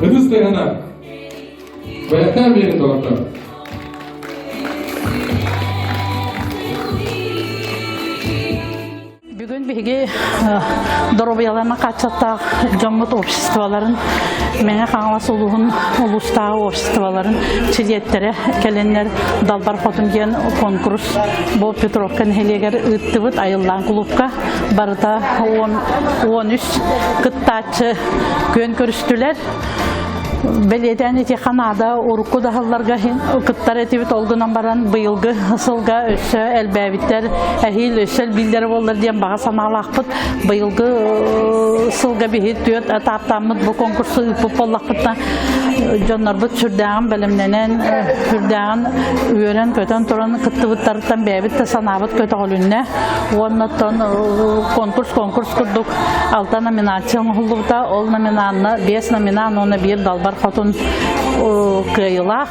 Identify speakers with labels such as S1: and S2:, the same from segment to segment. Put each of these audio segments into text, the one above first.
S1: Ытыс тыаһына бэлэхтээн биэрин доҕоттор.
S2: Бүгүн биһиги доруобуйаларынан хааччахтаах дьоммут обществоларын Мэҥэ Хаҥалас улууһун улуустааҕы обществоларын чилиэттэрэ кэлэннэр Далбар Хотун диэн конкурс бу Петровка нэһилиэгэр ыыттыбыт Айыллаан кулуупка барыта 13 кыттааччы күөн көрүстүлэр. Бэлиэтээн итиэхэ наада урукку да сылларга кыттар этибит, ол гынан баран быйылгы сылга өссө элбээбиттэр, эһиил өссө элбииллэрэ буоллар диэн баҕа санаалаахпыт. Быйылгы сылга биһи түөрт этаптааммыт бу конкурсу ыыппыт буоллахпытына дьоннорбут сүрдээҕин бэлэмнэнэн, сүрдээҕин үөрэн-көтөн туран кыттыбыттарыттан бэйэбит да санаабыт көтөҕүлүннэ. Уонна оттон конкурс конкурс курдук алта номинация оҥоһуллубута. Ол номинанна биэс номинант уонна биир далбар хотун кыайыылаах.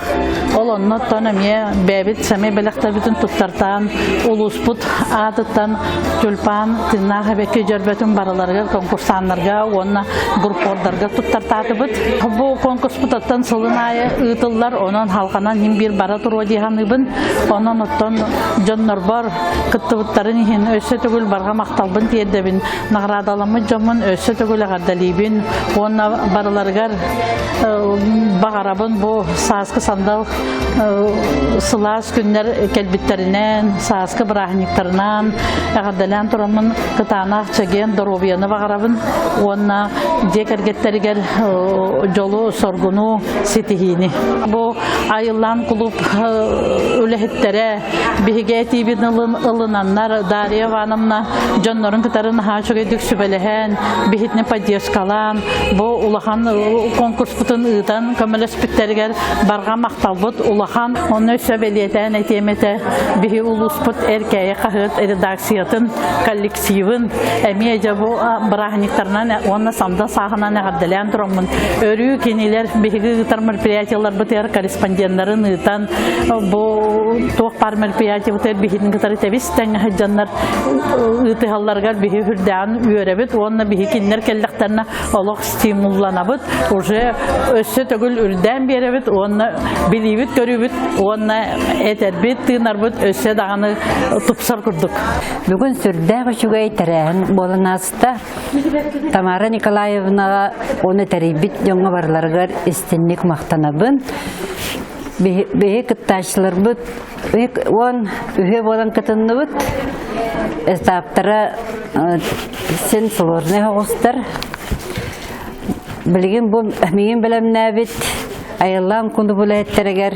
S2: Ол оннуттан эмиэ бэйэбит сэмэй бэлэхтэрбитин туттартаан улууспут аатыттан тюльпан тыыннаах эбэкки дьөрбөтүн барыларыгар конкурсаннарга уонна группордарга туттартаатыбыт. Бу конкурспутаттан сылын аайы ыытыллар, онон халҕанан иһин биир бара туруо дии саныыбын. Онон оттон дьоннорбор кыттыбыттарын иһин өссө төгүл барҕа махталбын тиэрдэбин. Наҕараадаламмыт дьоммун өссө төгүл эҕэрдэлиибин уонна барыларыгар баҕарабын бу сааскы сандал сылаас күннэр кэлбиттэринэн, сааскы бырааһынньыктарынан эҕэрдэлээн тураммын кытаанах чэгиэн доруобуйаны баҕарабын уонна дьиэ кэргэттэригэр дьолу, соргуну, ситиһиини. Бу Айыллаан кулууп үлэһиттэрэ биһиги этиибин ылынаннар Дарья Ивановна дьоннорун кытары наһаа үчүгэйдик сүбэлэһэн, биһитини поддержкалаан, бу улахан конкурспутун ыытан көмөлөспүттэригэр барҕа махталбыт улахан. Онно өссө бэлиэтээн этиэм этэ, биһи улууспут Эркээйи хаһыат редакциятын коллективын эмиэ дьэ бу бырааһынньыктарынан уонна самда сааһынан эҕэрдэлээн тураммын өрүү кинилэр биһиги ыытар мероприятиеларбытыгар корреспонденнарын ыытан бу туох баар мероприятиебытыгар биһигини кытары тэбис тэҥҥэ сылдьаннар ыытыһалларыгар биһи үрдээҕин үөрэбит уонна биһи кинилэр кэллэхтэринэ олох стимулланабыт уже өссө төгүл үрдээн биэрэбит уонна билиибит көрүүбүт уонна этэрбит тыынарбыт өссө даҕаны тупсар курдук.
S3: Бүгүн сүрдээх үчүгэй тэрээһин буолан ааста. Тамара Николаевнаҕа уонна тэрийбит дьоҥҥо барыларыгар истинник махтанабын. Биһи кыттааччыларбыт уон үһүө буолан кытынныбыт. Этаптара син сложный оҕустар. Билигин бу миигин бэлэмнээбит Айыллаан кулуб үлэһиттэригэр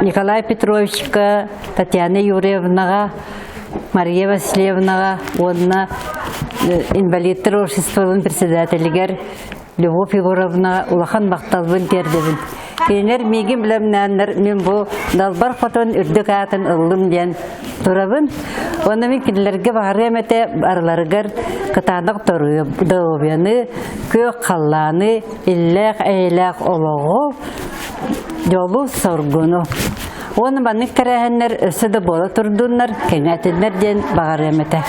S3: Николай Петровичка, Татьяна Юрьевнаҕа, Мария Васильевнаҕа уонна инвалидтар обществоларын председателигэр Любовь Егоровнаҕа улахан махталбын тиэрдэбин. Кинилэр миигин билэмнээннэр мин бу Далбар Хотун үрдүк аатын ыллым диэн турабын. Уонна мин кинилэргэ баҕарыам этэ барыларыгар кытаанах доруобуйаны, күөх халлааны, иллээх-эйэлээх олоҕу, дьолу-соргуну. Уонна маннык тэрээһиннэр өссө да буола турдуннар, кэҥээтиннэр диэн баҕарыам этэ.